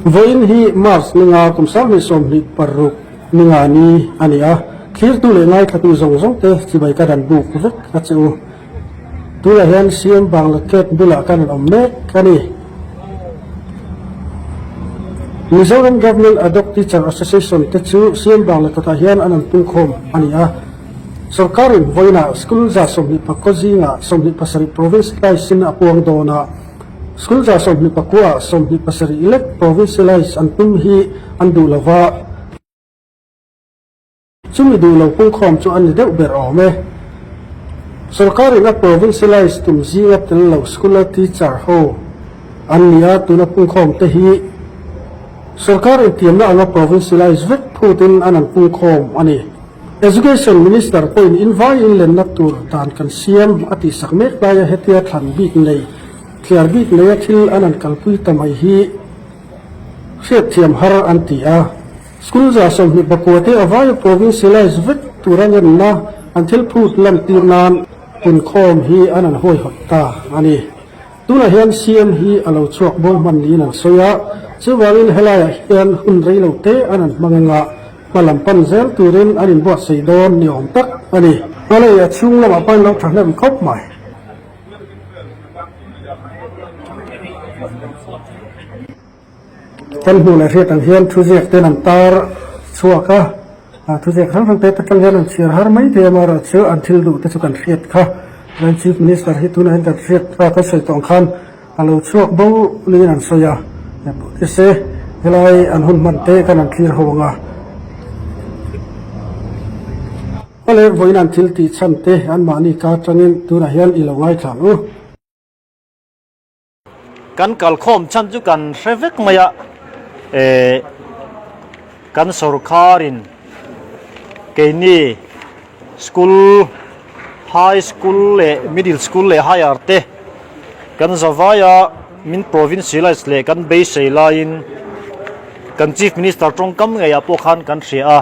Vawiin hi March ninga kum 2026 ninga ni a ni a, thlirtu leh ngaithlatu zawng zawng te chibai ka dan buk vek a che u. Tunah hian CM Bangla Gate bulah kan rawn awm mek a ni. Mizoram Government Adhoc Teacher Association te chu CM Bangla kawtah hian an rawn pungkhawm a ni a. Sorkarin vawiinah school 29 zingah 27 provincialise in a puang dawn a. School 29 ah 27 lek provincialise an tum hi an duh lo va. Chumi duh lo pungkhawm chu a ni deuh ber awm e. Sorkarin a provincialise tum zinga tel lo school-a teacher ho an ni a, tuna pungkhawm te hi sorkar intiamna anga provincialise vek phutin an an pungkhawm a ni. Education Minister pawhin invai inlenna tur dan kan siam a tihsak mek laia hetia thlan bik nei, thliar bik neia thil an an kalpui ta mai hi hriatthiam har an ti a. School 29 te a vaia provincialise vek tura ngenna an thil phut lantir nan punkhawm hi an an huaihawt ta a ni. Tunah hian CM hi a lo chhuak bo hman niin an sawi a, chuvangin helaiah hian hun rei lo te an an hmang anga hma lam pan zel turin an inbuatsaih dawn ni awm tak a ni. Hmalei a chhung lamah pawhin lo thahnem khawp mai. Kan hmuh leh hriat ang hian thuziak ten an tar chhuak a, thuziak hrang hrang te atang hian an chhiar har mai thei a, amaherawhchu an thil duh te chu kan hriat kha. Chuan Chief Minister hi tunah hian kan hriat kha kan sawi tawh ang khan a lo chhuak bo niin an sawi a, nise helai an hun hman te khan an thlir ho ang a. Awle vawiin an thil tih chhan te anmahni ka atangin tunah hian i lo ngaithla ang u. Kan kalkhawm chhan chu kan hre vek mai a, eh kan sorkarin keini school high school leh middle school leh higher te kan zavaia min provincialize leh kan beisei laiin kan chief minister tawngkam ngeiah pawh khan kan hria a.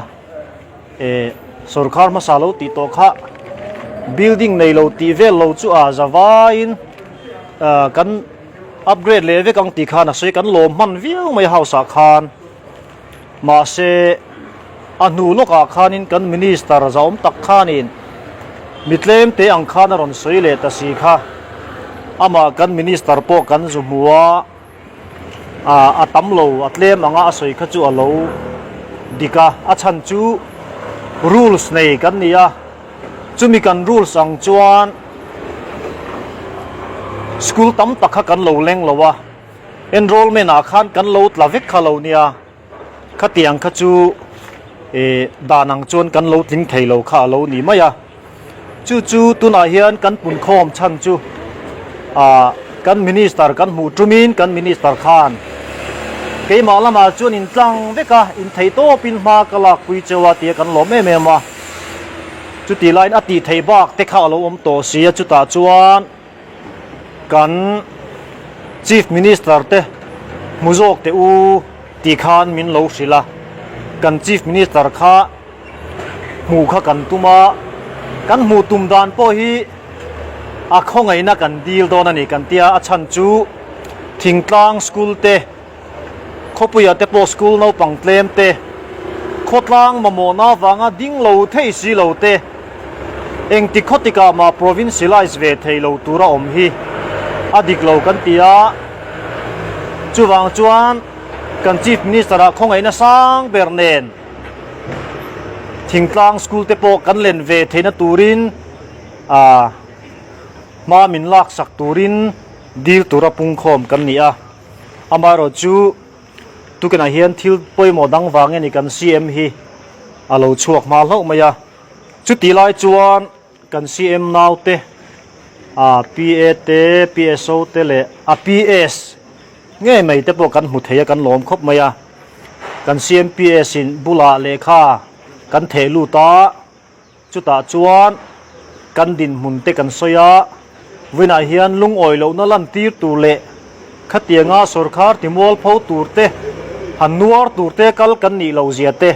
Eh sorkar hmasa lo tih tawh kha building nei lo tih vel lo chu a zavaiin ah kan upgrade leh vek ang tih khan a sawi kan lawm hman viau mai house ah khan mahse a hnu lawkah khanin kan minister zahawm tak khanin mi tlem te ang khan a rawn sawi leh ta si kha amah kan minister pawh kan zu hmu a. A tam lo, a tlem anga a sawi kha chu a lo dik a, a chhan chu rules nei kan ni a, chumi kan rules ang chuan school tam tak kha kan lo leng lo a, enrollment ah khan kan lo tla vek kha lo nia, khatiang kha chu ih dan ang chuan kan lo tling thei lo kha a lo ni mai a. Chu chu tunah hian kan punkhawm chhan chu ah kan minister kan hmuh tumin kan minister khan keimah lamah chuan in tlang vek a, in thei tawpin hma ka lakpui cheu a tia kan lawm em em a. Chutih laiin a tih theih bak te kha a lo awm tawh si a, chutah chuan kan chief minister te hmu zawk teh u tih khan min lo hrilh a, kan chief minister kha Hmuh kha kan tum a, kan hmuh tum dan pawh hi a khawngaihna kan dil dawn a ni kan tia, a chhan chu thingtlang school te, khawpuia te pawh school naupang tlem te, khawtlang mamawhna avanga ding lo thei si lo te, engti khawtikah mah provincialize ve thei lo tura awm hi a dik lo kan ti a, chuvang chuan kan Chief Minister ah khawngaihna sang ber nen. Thingtlang school te pawh kan len ve theihna turin ah hma min laksak turin dil tura pungkhawm kan ni a, amaherawh chu tukinah hian thil pawimawh dang vang nge ni kan CM hi a lo chhuak hma hlauh mai a, chutih lai chuan kan CM naute ah PA te PSO te leh a PS ngei mai te pawh kan hmu thei a kan lawm khawp mai a. Kan CMPS in bulah lehkha kan theh lut a, chutah chuan kan dinhmun te kan sawi a, vawiinah hian lungawi lohna lantir tur leh khatianga sawrkhar timualpho tur te, han nuar tur te kal kan nih loh zia te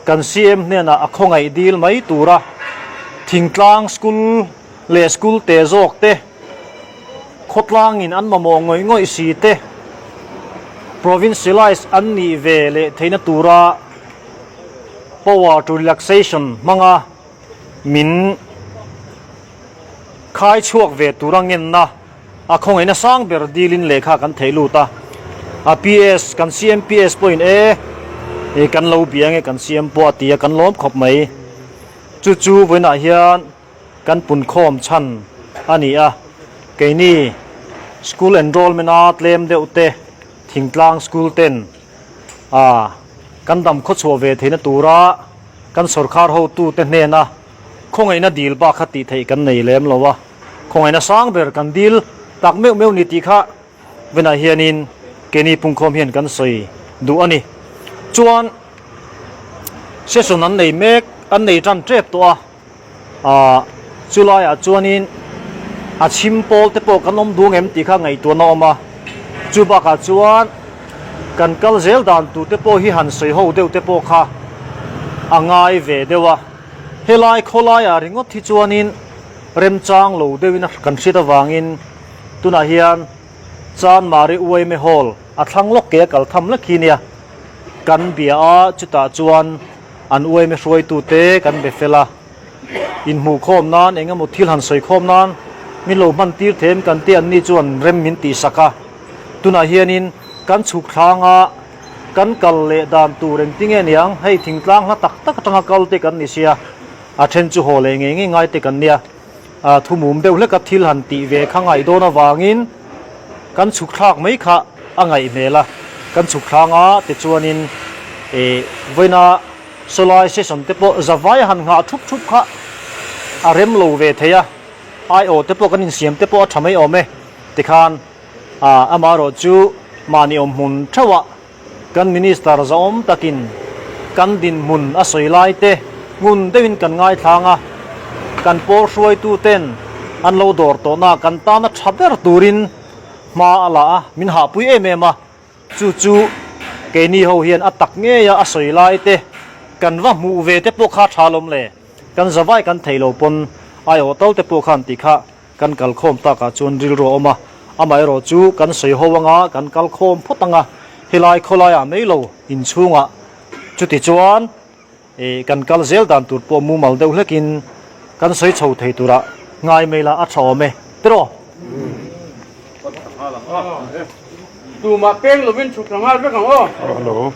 kan CM hnenah a khawngaih dil mai tura thingtlang school leh school te zawk te, Khawtlangin an mamawh ngawih ngawih si te, Provincialize an nih ve leh theihna tura power to relaxation hmanga min khai chhuak ve tura ngenna a khawngaihna sang ber dilin lehkha kan theih lut a. A PS kan CMPS pawhin e e kan lo bia nge kan CM pawh a ti a kan lawm khawp mai. Chu chu vawiinah hian kan punkhawm chhan a ni a, keini school enrollment a tlem deuh te thingtlang school ten ah kan dam khawchhuah ve theihna tura kan sawrkhar hotute hnena khawngaihna dil bak kha tih theih kan nei lem lo a, khawngaihna sang ber kan dil tak meuh meuh ni tih kha Venah hianin keini pungkhawm hian kan sawi duh a ni. Chuan session an nei mek, an nei tan tep tawh a, aah chulaiah chuanin a chhim pawl te pawh kan awm duh ngem tih kha ngaihtuahna a awm a. Chu bakah chuan kan kal zel dan tur te pawh hi han sawi ho deuh te pawh kha a ngai ve deuh a. Helai khawlaiah ringawt hi chuanin remchang lo deuhin kan hriat avangin, Tunah hian Chanmari Uaime Hall a thlang lawk ke a kal tham lek hi nia. Kan bia a, chutah chuan an uaime hruaitute kan be fel a. Inhmuhkhawm nan eng emaw thil han sawikhawm nan min lo hman tir them kan tih anni chuan rem min tihsak a. Tunah hianin kan chhuk thlang a, kan kal leh dan tur engtinge niang, hei thingtlang hla tak tak atanga kal te kan ni sia, a then chu haw leh ngei ngei ngai te kan nia. A thumum deuh hleka thil han tih ve kha ngaih dawn avangin kan chhuk thlak mai kha a ngaih hmel a, kan chhuk thlang a tichuanin ih vawiina sawlai session te pawh zavai a han nghah thup thup kha a rem lo ve thei a, aiawh te pawh kan insiam te pawh a tha mai awm e tikhan ah amaherawhchu mahni awmhmun theuhah Kan Minister zahawm takin kan dinhmun a sawi lai te ngun deuhin kan ngaithlang a, kan pawl hruaituten an lo dawr tawhna kan tana tha ber turin hma a la a, min hahpui em em a, chu chu keini ho hian a tak ngeia a sawi lai te kan va hmuh ve te pawh kha tha lawm le, kan zavai kan theih lo pawn aiawh tal te pawh khan tih kha Kan kal khawm takah chuan rilru a awm a, amaherawh chu kan sawi ho anga kan kal khawm phawt anga helai khawlaiah mai lo inchhungah chuti chuan ih kan kal zel dan tur pawh mumal deuh hlekin kan sawi chho thei turah ngai mai la a tha awm e tiraw? Tumah peng lovin chhuk thla nghal vek ang aw. Hello.